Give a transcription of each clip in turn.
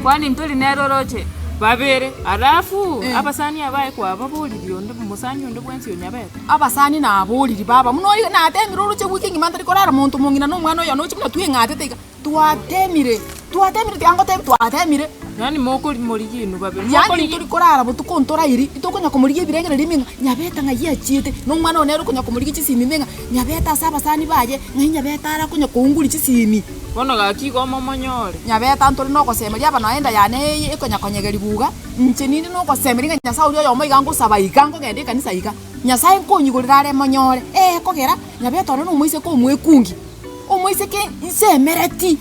Kwani ntori nere oroche? Babere, alafu abasani abaye kwababoririe onde mosani onde bwensi o Nyabeta. Abasani naboriri baba, buna oyo natemire oroche wiki engima ntari korara monto mong'ina na omwana oyo noche buna tweng'atete iga, twatemire, twatemire tiga ngotebi twatemire. Yaani mokori morigie inwe babere, Yaani mokorigia. ntori korara botuko ntorairi, itokonya komorigia ebirengererio ime ng'a Nyabeta ng'ai achiete, na omwana one nere okonya komorigia chisimi ime ng'a Nyabeta ase abasani baye, ng'ai Nyabeta are akonya kounguria chisimi. Bono gaki igo momonyore. Nyabeta ntore nogosemeria aba noe enda yane eye ekonya konyegerigwa iga, inche ninde nogosemeria ng'a Nyasae oria oyomo iga ngosaba iga nkogenda ekanisa iga, Nyasae nkonyigorera are monyore, ee ekogera Nyabeta one nomoiseke omwekungi, omoiseke nsemereti.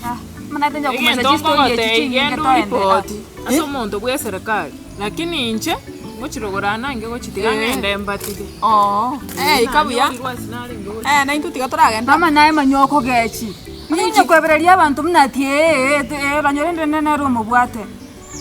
Egento nkogotebia genda oripoti ase omonto bw'eserekari, lakini inche ngochirogora nange gochitiga ng'ende mbatige. Eh, ika buya. Eh, naintwe tiga toragenda. Mama naye manya okogechi. Onye kwebereria abanto buna ati ee ee banyore rende nere omobwate.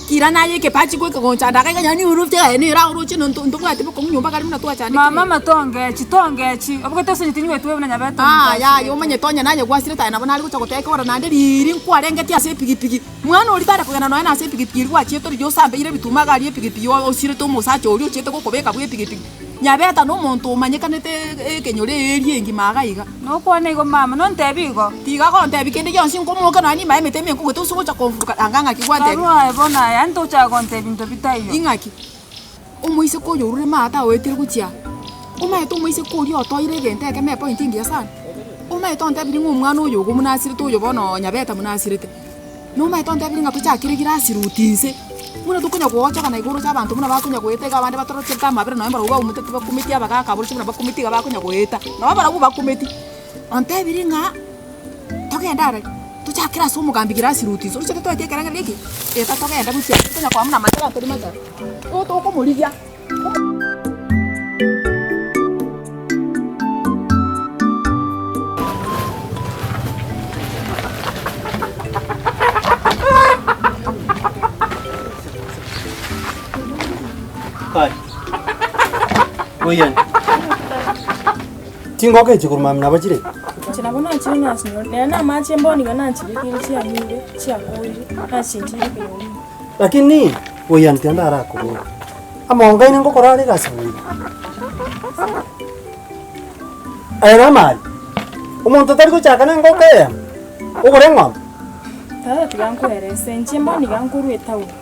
Kira naye ekepachi goika gonchanda iga iga yaani oroche aye nere oroche na ntobwati bokong'u nyomba kare buna twachandekire. Mama mama tongechi tongechi obogete ase tinyweti buna nyabete Ah yaya omanyete onye naye gwasirete aye nabo nare gocha goteba ekero naende riiri nkwarengeti ase epigipigi. Mwana oria tare kogenda nonya nase epigipigi eria gwachiete origia osambeire ebituma iga aria epigipigi osirete omosacha oria ochiete gokobeka bwa epigipigi. Nyabeta nomonto omanyekanete ekenyoro eria engima iga iga. Nokwane igo mama, nontebi igo? Tiga gontebi kende gionsi nkomoke nonya nimae emete ime nkogete ase ogocha komfuruka anga ng'aki gwantebi. Karue aye bono aye, yaani togochaka gontebia binto bitaiyo. Ing'aki? Omoiseke oyo orure maate aoetire gochia aa, omaete omoiseke oria otoire egento ekemo epoint engiya sana, omaete ontebirie ng'a omwana oyo ogo buna asirete oyo bono Nyabeta buna asirete. Nomaete ontebirie ng'a tochakere grassroot inse, buna tokonya goochogana iga oroche abanto buna bakonya goeta iga abande batorocherete amabera nonye mbarabwo baumete tibakumeti abagaka abwo oroche buna bakumeti iga bakonya goeta, nabo barabwo bakumeti. Ontebirie ng'a togende arari, tochakere ase omogambi grassroot inse, oroche totoeti ekerengererio eke, eta togende gochia aria tonya koa buna amachara tori machara, igo tokomorigia. Chingoko echi korwa mambia nabo chire? Inche nabo nachire nachinyora, nere namache mbono iga nachibekire chianyure, chiakorire, nachinchire ekenyoro. Lakini oyo tiga ndarakoborie, amongaine ngokora are egasi buya? Aye namari, omonto tari gochaka na engoko eyemo, ogore eng'ombe? Tata tiga nkoerese, inche mbono iga nkorwa etaoni,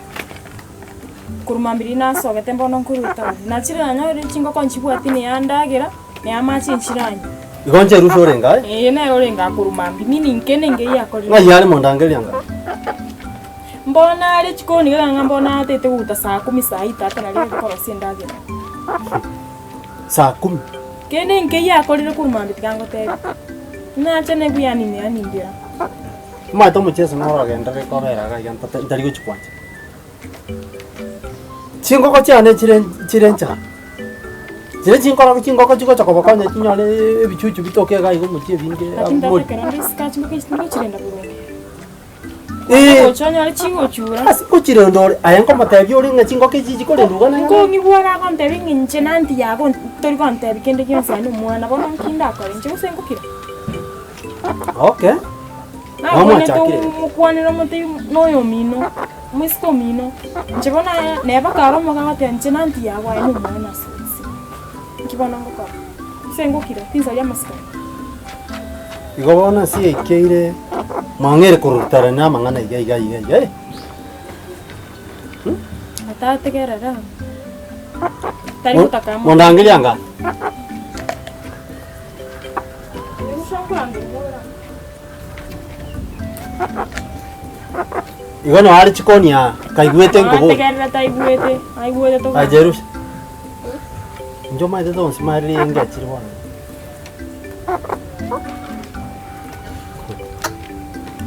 korwa mambia riria nasogete mbono nkorwa etaoni, nachire nanyorire chingoko nchibwati na eyandagera, na amache nchiranywe. Igo inche Ruth orenge aye? Eye nere orenge akorwa mambia, meaning kende nkeiyo akorire. Ng'ai are mondangeria ng'a? Mbono are chikoni iga ng'a mbono atete goeta saa kumi saa ita ata nari korosia endagera. Saa kumi? Kende nkeiyo akorire korwa mambia tiga ngotebie. Nacha naigwe yani yanindera. Omanyete omocheso noro ogenderere kobera iga iga ntate ntari gochia kwancha. Chingoko chiane chire chire nchara, chiria chinkoro chingoko chigocha kobakonya chinyore ebichuchu bitoke iga iga omochie ebinge Lakini tata abwo. ekero nde isiko chingoko echi tingochirenda boronge. Eeh. Gocha onyore chigochura. Ase gochirenda ore, aye nkomotebia ore ng'a chingoko echi chikorendwa iga naende. Nkong'igwa ore agontebia ng'a inche na aunty yago tori gontebia kende gionsi aye na omwana bono nki ndakore inche gose ngokira? Okay. Nabwenerete Mwachakire. omokwanere omotebie na oyomino, omoiseke omino, inche bono aye neba kare omoke agoteba inche na aunty yago aye na omwana ase ense. Nki bono ngokora? Gose ngokira, tinsaria amasikani. Igo bono ase yaikeire mwang'eire korutarana amang'ana iga iga iga iga eh. Atategerera. Tari gotaka amo. Mondangeria anga. Igo noo are chikoni aa kaigwete nkobori. Ategerera taigwete, aigwete toka. Aye Jerusha. Inche omanyete tonsi marire engechire bono.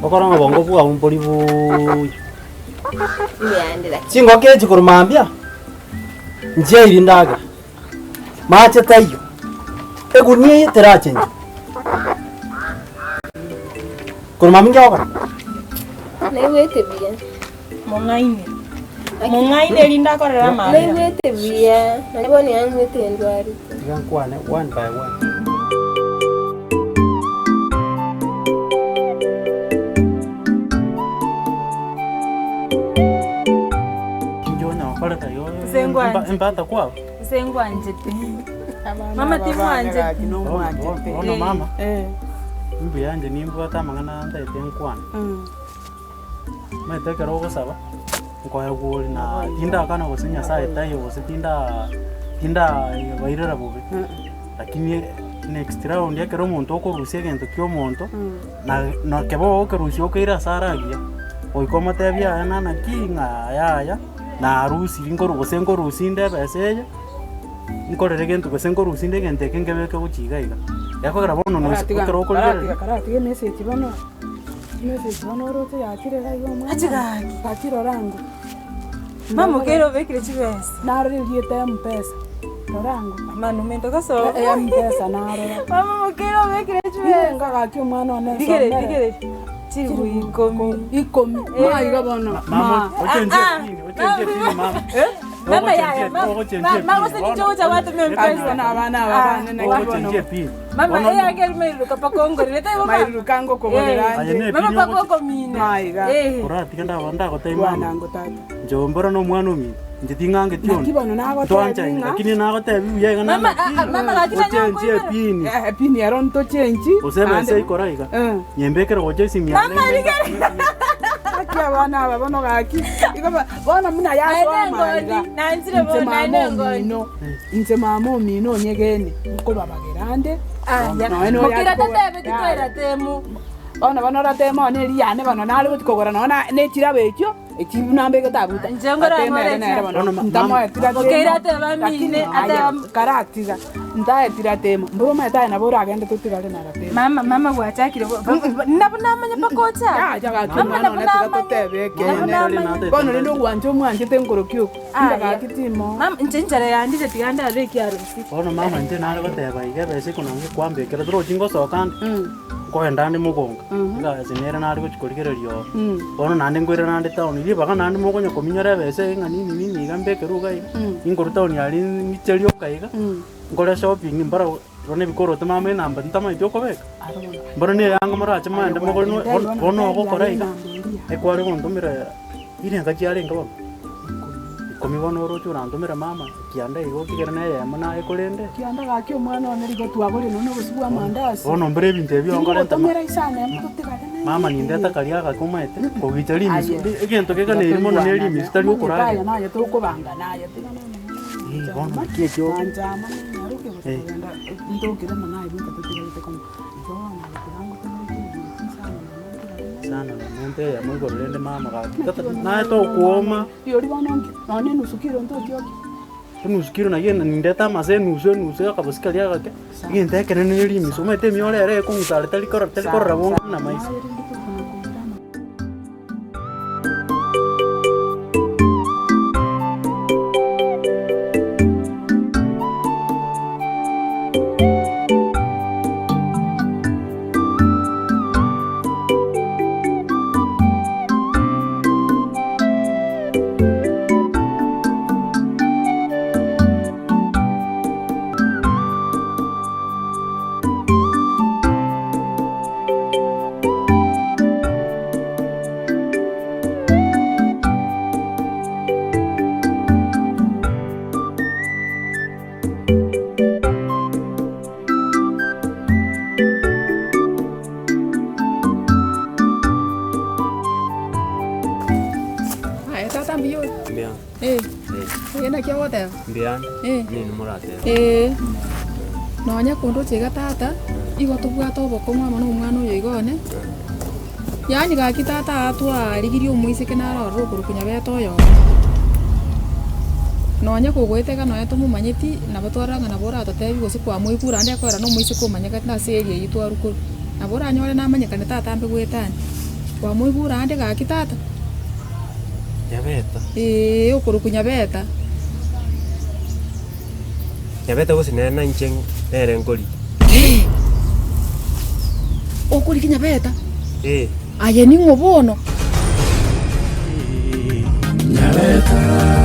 Okore ng'a obongo bwao mbori buuya. Chingoko echi korwa mambia, nchiairi ndagera, mache taiyo, egunia eye terachenchwa. Korwa mambia inki ogokora? Naigwete buya. Mong'aini. Mong'aini erinde akorere amabera. Naigwete buya, naende bono yang'wete ndwarete. Tiga nkwane one by one. ngwanchete. Embata kwabo. Nse ngwanchete. Mama timwancheti. Bono mama, mbuya inche nimbwate amang'ana ntaete nkwane. Omanyete ekero ogosaba, nkoegwa ore na tindakana gose Nyasaye taiyo gose tinda tindabairera bobe, lakini next round ekero omonto okorusia egento kia omonto, na na kebe ogokerusia okeire ase are agiya, goika omotebie yaya nana ki ng'a yaya, narusirie nkoru gose nkorusia inde ebesa eye, nkorere gento gose nkorusia inde egento eke nkebeke gochia iga iga. Gekogera bono noise ekero okorigereria. Karatiga emessage bono. Emessage bono oroche yachire iga iga omwana. Ache gaki. Gaki rora ango. Mama okeire obekire chibesa. Narora erieta mpesa, rora ango. Mama nomento gosoa. Mpesa narora. Mama mokeire obekire chibesa. Nigo gaki omwana one Rigereria, nsomere. rigereria. Chiribu ikomi. Ikomi. Maiga bono. Mama, ochenjie epini, ochenjie epini mama. Mama yaya, mama, mama gose ninche ogocha gwatoma mpesa. Na abana aba bane naki bono. Ochenjie epini. Mama eyanga eri mairuruka mpaka ongorere taibo mama? Mairuruka ngokogorera Aye ande. ne Mama epini mpaka ogochi- okomina. Maiga. Eh. Oratiga ndaba ndagotebia mama. Bwanango tata. Inche mbora na omwana ominto, inche ting'angeti Naki onde. bono nagotebi Twanchaine, ng'a- lakini nagotebi buya iga Mama, ah, ah, mama gaki nanye ochenjie okoibera. epini. Eh, epini ero ntochenchi. Gose ebesa ikora iga. Eh. Nyembekere gocha esimi yane. Mama rigere. Gaki abana aba bono gaki. Igo ba- bono buna Naende yasoma iga. engondi, nanchire Inche bono, mama naende engondi. omino, inche mama omino onyegene, nkobabagera ande. Aya, Nonya noyo mokira akoba- tatebeti toeratemu. Bono bono orateme one eri yane bono nare gochi kogora nonya na nechiraba echio, echi buna mbegete abwo ta. Inche ngorore Ateme ere more nere bono, Bono ma- ntamoeti ratemo. Mokeire ateba amine, Lakini aye, ateba- karatiga, ntaeti ratemo, mboro omanyete aye nabo oragende totigare na ratemo. Mama, mama gwachakire bo- bo- bo- nabo namanya mpaka ochake. Yacha gaki Mama omwana nabo one tiga namanya. totebe Nabo ekeene. namanya. Bono rende ogwancha omwanchete nkorokia oko, inga Aya. gaki timo. Mama, inche enchara yandire tiga ndarore ekiarusi. Bono mama inche nare goteba iga ebesa iko nonye kwambekera torochi ngosoka ande, nkoenda ande mogonga, egasi nere nare gochi korigereria oo. Bono naende nkoirana ande town, ribaga naende mokonya kominyora ebesa eye ng'a nini nini iga mbekerwe iga iga, ninkorwa town aria ng'iche rioka iga, nkore shopping mbora bono ebikoroto mama enamba ntamanyeti okobeka, mbono na eyanga morache moende mogore no bono bono ogokora iga, ekware gontomera Rirenga chiarenge bono ikomi bono oroche orantomere mama kianda iga otigere na eyemo naye korende. Kianda gaki omwana one rigo twagorire nonya obosie bwa amandasi. Bono mbere ebinto ebi onkorenta ma- Tingotomera isano emo totigare naye. mama nindeta karia agake omaete kogicha rimisu Aye. ri- egento keganeiri mono ne rimisu tari okoragera. Aye naye tokobanga naye tiga Eh, bono naki ekio Anchama nyaroke gose Eh. kogenda ntokire mono aye bweka totigarete komo. Igo bono tiga ngotomere chibuti isano na Sana nomonto eyemo igoro rende mama gaki tata naye tokwoma. Riori bono nki? Nonya enusu kiro ntotioki. Enusu kiro naye nindete amasa enusu enusu akabosi karia agake, egento ekenene ne rimisu omanyete emioro ere ekong'usa are tari korora tari korora bonge buna maiso. Aye tata mbuya ore? Mbuya. Eh. Eh naki ogoteba? Mbuya. Eh. Nini moratebe? Eh. Nonya kondoche iga tata, igo tobwate obokong'u amo na omwana oyo iga one. Yaani gaki tata aa twarigirie omoiseke naro ororo okorokwa Nyabete oyomo. Nonya kogoeta iga nonya tomomanyeti, nabo twarora ng'a nabo oratotebie gose kwamoigure ande akoera na omoiseke omanyekete ase area eyio twarwa korwa. Nabo oranyore namanyekane tatambe goetania. Kwamoigure ande gaki tata? Nyabeta. Eeh okorokwa Nyabeta. Nyabeta gose nere na inche nere nkorigia. Eeh! Okorigia Nyabeta? Eeh. Aye ning'o bono? Nyabeta.